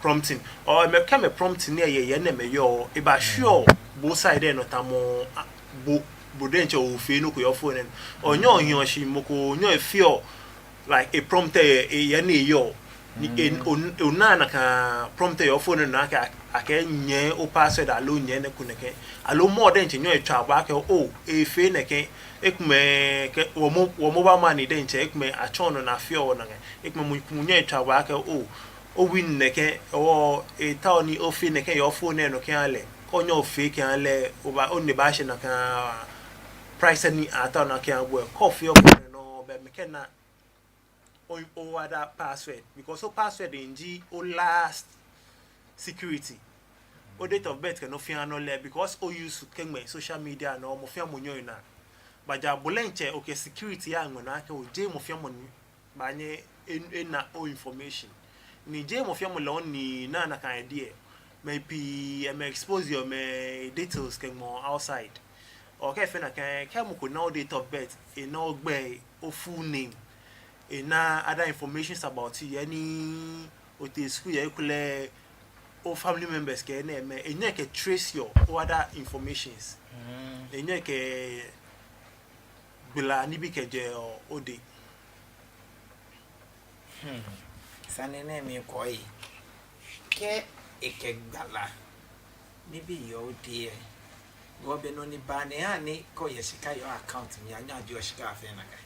prompting. Or amɛ, kɛ amɛ-prompt nii lɛ yɛ he ni amɛyɔɔ, eba-show-ɔ bo side lɛ nɔ tamɔ, ah, bo, bo diɛŋtsɛ ofee nɔ ko yɛ o-phone lɛ nɔ. Or nyɛ ohiɔ shi mɔ ko nyɛɔ efeɔ, like, e-prompt lɛ yɛ he ni eyɔɔ. Ni e, o, onaa nakai prompt lɛ yɛ o-phone lɛ nɔ akɛ, akɛ nyɛ o-password aloo nyɛ nɛkɛ nɛkɛ. Aloo mɔ diɛŋtsɛ nyɛɔ etswaa bo akɛ, oo, efee nɛkɛ. Ekomɛi kɛ, wɔ mo, wɔ mobile money diɛŋtsɛ, ekomɛi atsɔɔ nɔ ni afeɔ nakai. Ekomɛi mɔ, mɔ nyɛɔ etswaa bo akɛ, oo, o-win nɛkɛ, or etao ni ofee nɛkɛ yɛ o-phone lɛ nɔ kɛha lɛ. Kɛ onyɛ ofee kɛha lɛ, oba, onine baashɛ nakai prize ni atao ni akɛha bo lɛ. Kɛ ofee o-phone lɛ nɔ, bɛ mɛi kɛ na o, o-other password, because o-password ji o-last security. O-date of birth kɛ nɔ fɛɛ nɔ lɛ, because o-use kɛŋmɛ social media nɔ, mɔ fɛɛ mɔ nyɛɔ enaa. But ja bo diɛŋtsɛ okɛ security yaŋmɛ nɔ akɛ, oo, jeee mɔ fɛɛ mɔ ni baanyɛ e, ena o-information. Ni jeee mɔ fɛɛ mɔ lɛ ni naa nakai idea. Mɛi pii, amɛ-expose-ɔ amɛ-details kɛŋmɛɔ outside. Or kɛ efee nakai, kɛ mɔ ko na o-date of birth, ena ogbɛi, o-full name, ena other informations about you, he ni otee school yɛ, ekolɛ o-family members kɛ enɛɛmɛi, enyɛ ekɛ-trace-ɔ o-other informations. Mm. Enyɛ ekɛ gbala nibii kɛjɛɔ odɛŋ. Hmm. Sane nɛɛ mikwɛ. Kɛ ekɛ gbala nibii yɔɔ odɛŋ lɛ, wɔ be nɔ ni baa nɛɛ, ani kɛ oyɛ shika yɛ o-account mli lɛ, anyɛɔ ajieɔ shika lɛ afeɔ nakai?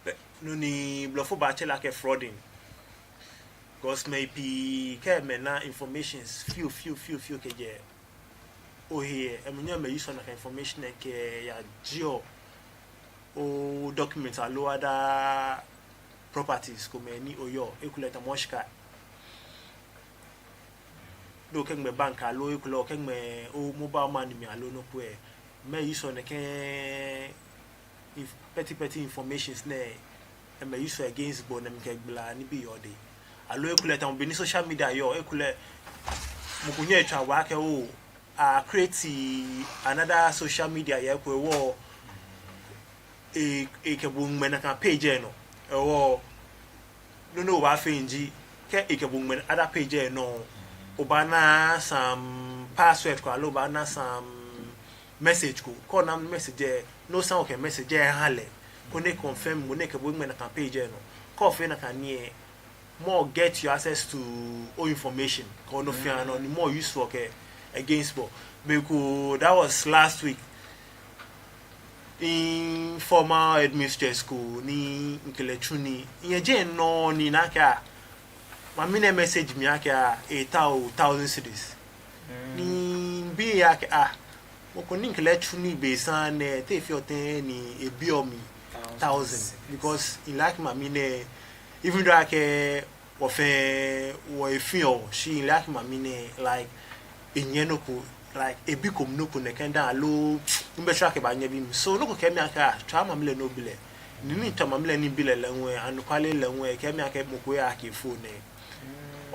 Bɛ, nɔ ni blɔfo baatsɛ lɛ akɛ frauding. Because mɛi pii, kɛ amɛna informations fioo, fioo, fioo, fioo kɛjɛ ohe lɛ, amɛnyɛɔ amɛ-use-ɔ nakai information lɛ kɛyajieɔ o-documents aloo other properties komɛi ni oyɔɔ, ekolɛ tamɔ oshika. Ni okɛŋmɛ bank aloo ekolɛ okɛŋmɛ o-mobile money mli aloo nɔ ko lɛ, amɛ-use-ɔ nɛkɛ inf-, petty petty informations nɛɛ, amɛ-use-ɔ against bo ni amɛkɛ gbala nibii yɔɔ odɛŋ. Aloo ekolɛ tamɔ bɔ ni social media yɔɔ, ekolɛ mɔ ko nyɛɔ etswaa bo akɛ, oo, a-create another social media yɛ he ko, hewɔ e, ekɛ bo ŋmɛ nakai page lɛ nɔ. Hewɔ nɔ ni obaafee ji, kɛ ekɛ bo ŋmɛ other page lɛ nɔ, obaana some password ko aloo obaana some message ko. Kɛ ona message lɛ, no osaa okɛ message lɛ aha lɛ, koni e-confirm bo ni ekɛ bo ŋmɛ nakai page lɛ nɔ. Kɛ ofee nakai nii lɛ, mɔ lɛ get-ɔ access to o-information kɛ nɔ fɛɛ nɔ ni mɔ lɛ use-ɔ kɛ against bo. Be ko, that was last week, informal headmistress ko ni mikɛ lɛ tsu nii. Miyɛ jɛmɛ nɔŋŋ ni mina akɛ, ah, mami nɛɛ message mi akɛ, ah, etao thousand cedis. Ni mibi lɛ akɛ, ah, mɔ ko ni mikɛ lɛ tsu nii be sane nɛɛ, te efeɔ tɛŋŋ ni ebiɔ mi thousand? Because mi like mami nɛɛ, even though akɛ wɔ fɛɛ wɔ-efeɔ, shi mi like mami nɛɛ, like, enyɛ nɔ ko, like, ebi ko mi nɔ ko nɛkɛ dã aloo mibɛ tswa kɛba nyɛ bi mi. So nɔ ko kɛɛ mi akɛ, ah, tswa mami lɛ ni obi lɛ. Ni ni tswa mami lɛ ni bi lɛ lɛ ŋwɛ, anɔkwale lɛ ŋwɛ, kɛɛ mi akɛ mɔ ko yahack phone lɛ.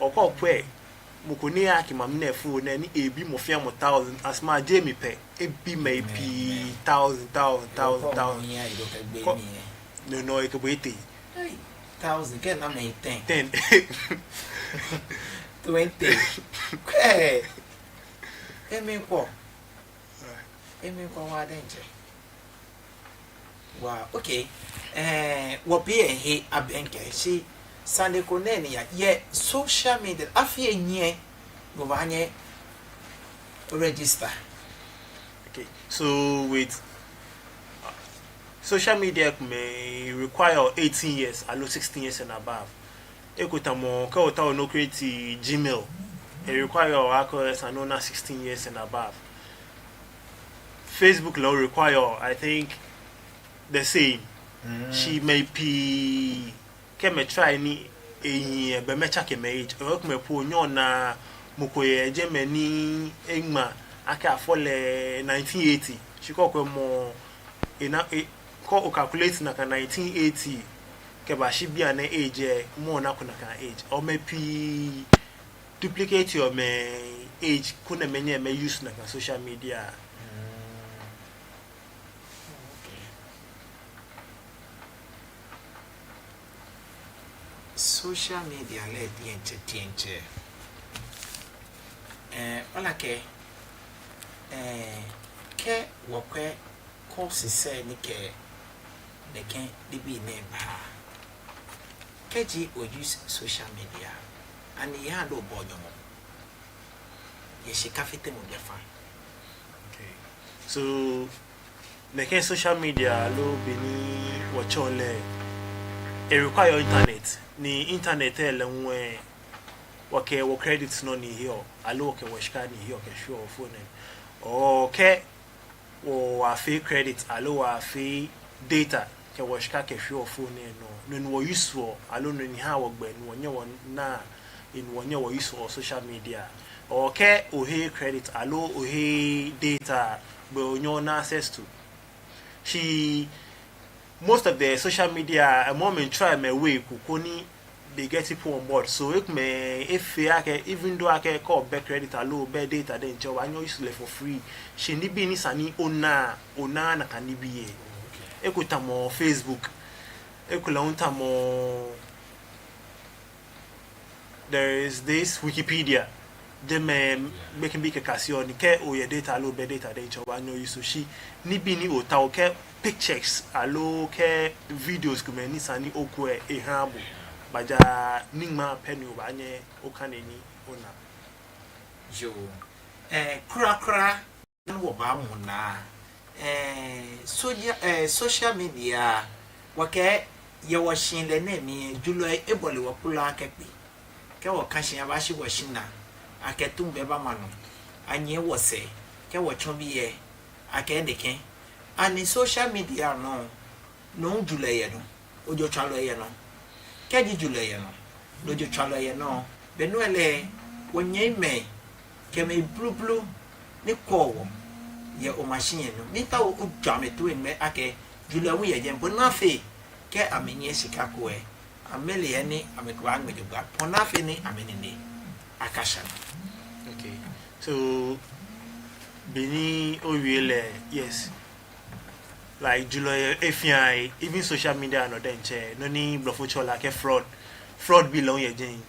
Okɔ kwɛ, mɔ ko ni yahack mami lɛ phone lɛ, ni ebi mɔ fɛɛ mɔ thousand, as ma je mi pɛ, ebi mɛi pii thousand, thousand, thousand, thousand. Kɔ, no, no, ekɛ bo etee. Hey, thousand, kɛ na mɛi ten. Ten. Twenty. Kwɛ. Emli kwɔ. Emli kwɔ waa diɛŋtsɛ. Waa, okay. Eh, wɔbi ehe abɛŋkɛ shi sane ko nɛɛ ni ya, yɛ social media, afii enyiɛ, bo baanyɛ register. Okay, so with, uh, social media komɛi require eighteen years aloo sixteen years and above. Eko tamɔ, kɛ otaoɔ ni o-create Gmail, e-require akɛ esa ni ona sixteen years and above. Facebook lɛ o-require, I think, the same. Mm. Shi mɛi pii, kɛ amɛ-try ni ehi lɛ, belɛ amɛ-check amɛ-age. Ekomɛi po onyɛŋ ona mɔ ko yɛ jɛmɛ ni eŋma akɛ afɔ lɛ nineteen eighty. Shi kɛ okwɛ mɔ, ena, e, kɛ o-calculate nakai nineteen eighty kɛbashi bianɛ age lɛ, mɔ nako nakai age. Mɛi pii duplicate-ɔ amɛ-age koni amɛnyɛ amɛ-use nakai social media. Mm. Okay. Social media lɛ diɛŋtsɛ, diɛŋtsɛ. Eh, ole akɛ, eh, kɛ wɔkwɛ courses lɛ ni kɛ nɛkɛ nibii nɛɛ baa. Kɛji o-use social media, ani ehaa ni obɔ nyɔmɔ yɛ shika fitemɔ gbɛfaŋ? Okay. So, nɛkɛ social media aloo bɔ ni wɔtsɛɔ lɛ, e-require internet. Ni internet lɛ hu lɛ, wɔkɛ wɔ-credit nɔ ni ehiɔ, aloo wɔkɛ wɔshika ni ehiɔ kɛshwieɔ wɔ phone lɛŋ. Okɛ wɔfee credit aloo wɔfee data kɛ wɔshika kɛshwieɔ wɔ phone lɛŋ nɔ, no ni wɔ-use-ɔ, aloo no ni haa wɔ gbɛ ni wɔnyɛ wɔna, ni wɔnyɛ wɔ-use-ɔ social media. Okɛ oheee credit aloo oheee data, belɛ onyɛŋ ona access to. Shi most of the social media, amɛ hu amɛ-try amɛ-way ko koni they get people on board. So ekomɛi efee akɛ, even though akɛ kɛ obɛ credit aloo obɛ data diɛŋtsɛ, obaanyɛ o-use lɛ for free. Shi nibii ni sa ni ona, onaaa nakai nibii lɛ. Eko tamɔ Facebook. Ekolɛ hu tamɔ, there is this Wikipedia. Jɛmɛ gbekɛbii kɛkaseɔ nii. Kɛ oyɛ data aloo obɛ data diɛŋtsɛ, obaanyɛ o-use. Shi nibii ni otaoɔ, kɛ pictures aloo kɛ videos komɛi ni sa ni okwɛ, ehaa bo. Baja niŋmaa pɛ ni obaanyɛ okane ni ona. Yoo. Eh, kwraa kwraa. Ni wɔbaamu naa, eh, soja-, eh, social media, wɔkɛɛ yɛ wɔshihilɛ nɛɛ mli, julɔi ebɔle wɔ kpulaa kɛkpe. Kɛ wɔka shi abaashi wɔshinaa, akɛ tuŋ bɛ bama nɔ, anyiɛ wɔsɛɛ, kɛ wɔtsɔ biɛ, akɛ nɛkɛ. Ani social media nɔ, no hu julɔi yɛ nɔ, ojotswalɔi yɛ nɔ. Kɛji julɔi yɛ nɔ, no ojotswalɔi yɛ nɔ, be nɔ lɛ, wɔnyɛmimɛi kɛ mɛi blublu ni kɔɔ wɔ yɛ o-machine lɛ nɔ, miitao ojɔ amɛtoi ŋmɛ akɛ julɔi hu yɛ jɛmɛ, bɔ ni afee kɛ amɛnyiɛ shika ko lɛ, amɛle he ni amɛkɛbaaŋmɛ jogbaŋŋ, bɔ ni afee ni amɛnine akashɛ nɔ. Okay. So, bɔ ni owie lɛ, yes. Like, julɔi yɛ he fɛɛ, even social media nɔ diɛŋtsɛ, nɔ ni blɔfo tsɛɔ lɛ akɛ fraud. Fraud bii lɛ hu yɛ jɛmɛ.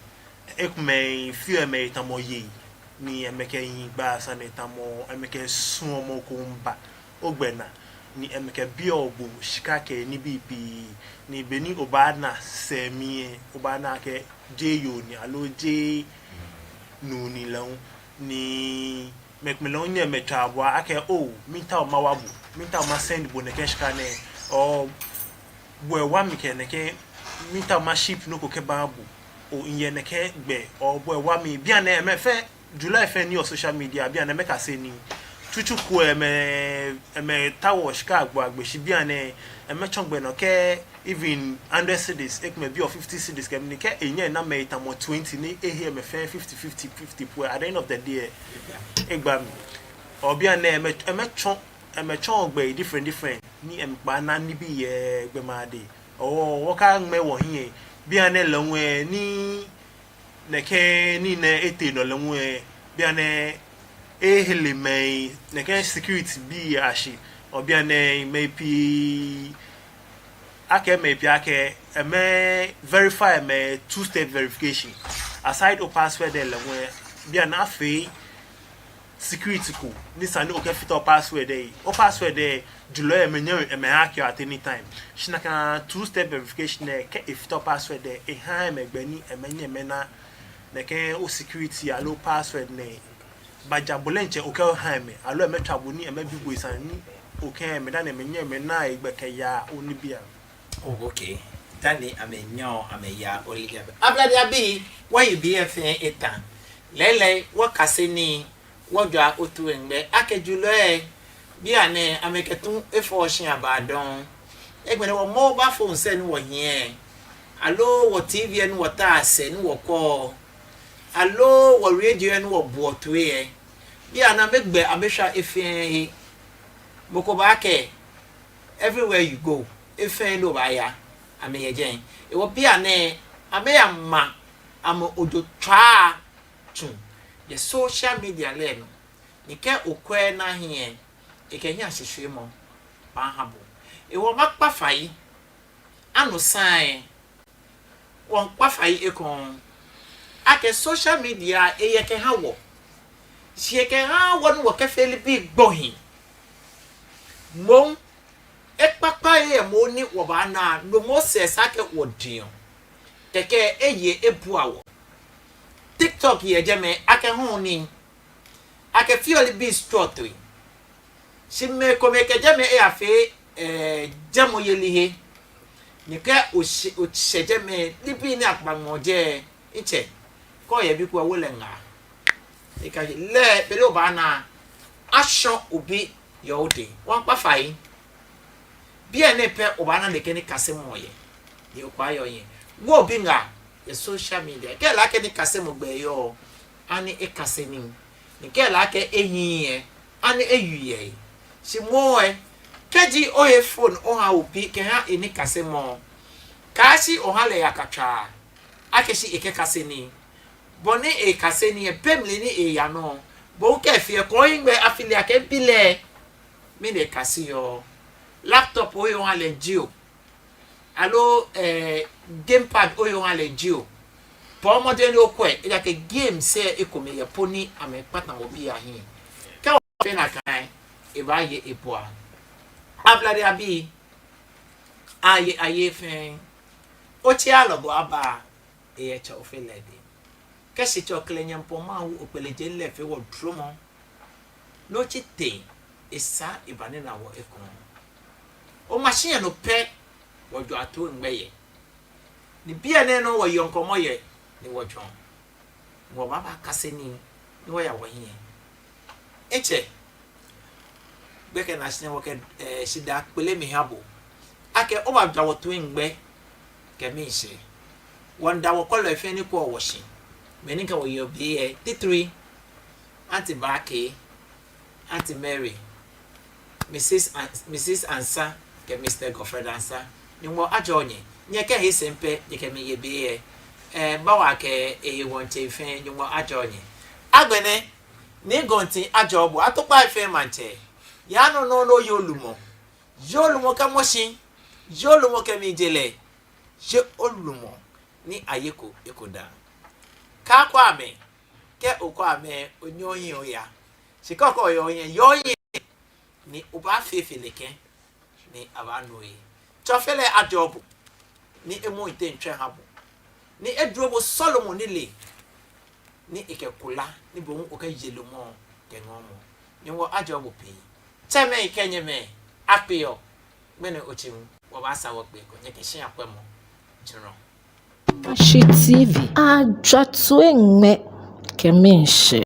Ekomɛi feɔ amɛhe tamɔ yei, ni amɛkɛ yiŋ gbaa sane tamɔ amɛkɛ suɔmɔ ko miiba ogbɛnaa, ni amɛkɛbiɔ bo shika kɛ nibii pii, ni be ni obaana sɛɛ mli lɛ, obaana akɛ jeee yoo ni aloo jeee nuu ni lɛ hu, ni mɛi komɛi lɛ hu nyɛ amɛtswaa bo akɛ, oh, miitao mawa bo, miitao ma-send bo nɛkɛ shika nɛɛ, or bo lɛ wa mi kɛ nɛkɛ, miitao ma-ship nɔ ko kɛba bo, oh, miyɛ nɛkɛ gbɛ, or bo lɛ wa mi, bianɛ amɛ fɛɛ, julɔi fɛɛ ni yɔɔ social media, bianɛ amɛkase nii. Tsutsu ko lɛ amɛ, amɛtaoɔ shika agbo agbo, shi bianɛ amɛtsɔ gbɛ nɔ kɛ even hundred cedis, ekomɛi biɔ fifty cedis kɛ mɛni, kɛ enyɛ ena mɛi tamɔ twenty ni ehe amɛ fɛɛ fifty, fifty, fifty po lɛ, at the end of the day lɛ, egba mli. Ɔ bianɛ amɛ, amɛtsɔ, amɛtsɔ gbɛi different different ni amɛkpa na nibii yɛ gbɛma adɛŋ. Ɔ, wɔkaŋmɛ wɔhiɛ. Bianɛ lɛ ŋwɛ ni nɛkɛ nii nɛɛ etee nɔ lɛ ŋwɛ, bianɛ ehere mɛi, nɛkɛ security bii ashi. Ɔ bianɛ mɛi pii, akɛ mɛi pii akɛ amɛ verify amɛ two step verification. Aside o password lɛ ŋwɛ, bianɛ afee security ko ni esa ni okɛfite o password lɛ. O password lɛ, julɔi amɛnyɛŋ amɛhack at any time. Shi nakai two step verification lɛ, kɛ efite o password lɛ, ehaa amɛ gbɛ ni amɛnyɛ amɛna nɛkɛ o security aloo password nɛɛ. Baja bo lɛ ŋtsɛ okɛha amɛ, aloo amɛtswa bo ni amɛbi bo esa ni okɛha amɛ dani amɛnyɛ amɛna egbɛ kɛya onibii. Oh, okay. Dani amɛnyɛ amɛya onibii. Ablade abii, wɔyi biɛ fɛɛ eta. Lɛɛlɛŋ, wɔkase nii, wɔjwa otoiŋgbɛ akɛ julɔi, bianɛ amɛkɛ tu efɔ shi aba dɔŋŋ. Egbɛnɛ wɔ mobile phones lɛ ni wɔhiɛ, aloo wɔ T V lɛ ni wɔtaa sɛɛ ni wɔkwɛɔ, aloo wɔ radio lɛ ni wɔboɔ toi lɛ, bianɛ amɛgbɛ amɛshwa efɛɛ he. Mɔ ko baakɛɛ, everywhere you go, efɛɛ he ni obaaya, amɛyɛ jɛi. Hewɔ bianɛ amɛyama amɛ ojotswaa tsu yɛ social media lɛ nɔ. Ni kɛ okwɛ na hiɛ, ekɛ hiɛshishwiemɔ baaha bo. Hewɔ makpa fai, anu saŋŋ, wɔŋkpa fai ekoŋŋ akɛ social media eyɛ kɛha wɔ. Shi ekɛhaaa wɔ ni wɔkɛfee nibii gbohii. Moŋ, ekpakpa yɛ moŋ ni wɔbaana, no moŋ sɛɛ esa akɛ wɔdiɔ. Kɛkɛ eye ebua wɔ. TikTok yɛ jɛmɛ, akɛhɔɔ nii, akɛfeɔ nibii srɔtoi. Shi mɛi komɛi kɛ jɛmɛ eyafee, eh, jɛmɔ yeli he. Ni kɛ oshɛ, oshɛ jɛmɛ, nibii ni akpa ŋmɔ jɛ, itsɛ, kɛ oyɛ bi ko, awo lɛ ŋaa. Eka lɛ, be ni obaana, ashɔ obi yɛ odɛŋ. Wɔŋkpa fai. Biɛ nɛɛ pɛ obaana nɛkɛ nikasemɔ yɛ. Ni okpa yɛ ohiɛ. Wo obi ŋaa yɛ social media. Kɛ ele akɛ nikasemɔ gbɛ yɔɔ, ani ekase nii? Ni kɛ ele akɛ ehiii lɛ, ani eyiii lɛ? Shi moŋ lɛ, kɛji ohe phone oha obi kɛha enikasemɔ, kaashi oha lɛ yakatswaa akɛ shi ekɛkase nii. Bɔ ni ekase nii lɛ, be mli ni eya nɔ, bo hu kɛ efee lɛ, kɔ ohiŋmɛi afili akɛ bi lɛ, mɛni ekase yɔɔ. Laptop ohe oha lɛ jio, aloo, eh, gamepad ohe oha lɛ jio, bɔɔ mɔdɛŋ ni okwɛ, ejaakɛ games lɛ ekomɛi yɛ po ni amɛkpata wɔbii ahiɛ. Kɛ wɔfee nakai lɛ, ebaaye ebua. Ablade abii, aye, aye fɛɛ. Otsi alɔ bo aba, eyɛ Tsɛ Ofeledi. Kɛ shi Tsɛ Oklɛŋ Nyɔŋmɔ Mawu Ofe Lɛ Jeŋ lɛ fee wɔ dromɔ, no otsi tee, esa eba ni ena wɔ ekoŋŋ. Oma shi yɛ no pɛ, wɔjwa toiŋgbɛ yɛ. Ni biɛ nɛɛ nɔ wɔyeɔ ŋkɔmɔ yɛ, ni wɔjwɛŋɔ. Wɔbaaba kase nii, ni wɔya wɔhiɛ. Etsɛ, gbɛkɛ nɛɛ shi nɛɛ wɔkɛ, eh, shidaa kpele miiha bo akɛ obaajwa wɔ toiŋgbɛ kɛ miishɛɛ. Wɔmiida wɔkwɛlɔi fɛɛ ni kwɛɔ wɔ shi, mɛi ni kɛ wɔ yeɔ biɛ, titri Auntie Baakɛ, Auntie Mary, Missus An-, Missus Ansah kɛ Mister Godfred Ansah, Nyɔŋmɔ ajɔɔ nyɛ. Nyɛkɛ he sɛɛ pɛ nyɛkɛmiiye biɛ. Eh, Bawa kɛ ehe wɔŋtsɛ fɛɛ, Nyɔŋmɔ ajɔɔ nyɛ. Agbɛnɛ, Nii Gɔnti ajɔɔ bo, Atukpai fɛɛ maŋtsɛ. Yaa nɔ nɔŋŋ ni oye olumɔ. Ye olumɔ kɛmɔ shi. Ye olumɔ kɛmiije lɛ. Ye olumɔ ni ayeko eko dã. Kaakwɛ amɛ. Kɛ okwɛ amɛ, onyɛ ohiɛ oya. Shi kɛ okɛɛ oyɛ ohiɛ, yɛ ohiɛ. Ni obaafee fe nɛkɛ, ni abaanu ohe. Tsɛ Ofe lɛ ajɔɔ bo, ni emɔ yiteŋ tswɛ eha bo, ni eduro bo sɔlemɔ nilee, ni ekɛ kula, ni bo hu okɛye lumɔ kɛ ŋɔɔmɔ. Nyɔŋmɔ ajɔɔ bo pii. Tsɛmɛi kɛ nyɛmɛi, akpe oo. Ŋmɛnɛ otsi hu, wɔbaasaa wɔkpe ekoŋŋ, nyɛkɛ shiaŋkpɛmɔ jurɔ. Ashi T V, ajwa toiŋgbɛ kɛ miishɛɛ.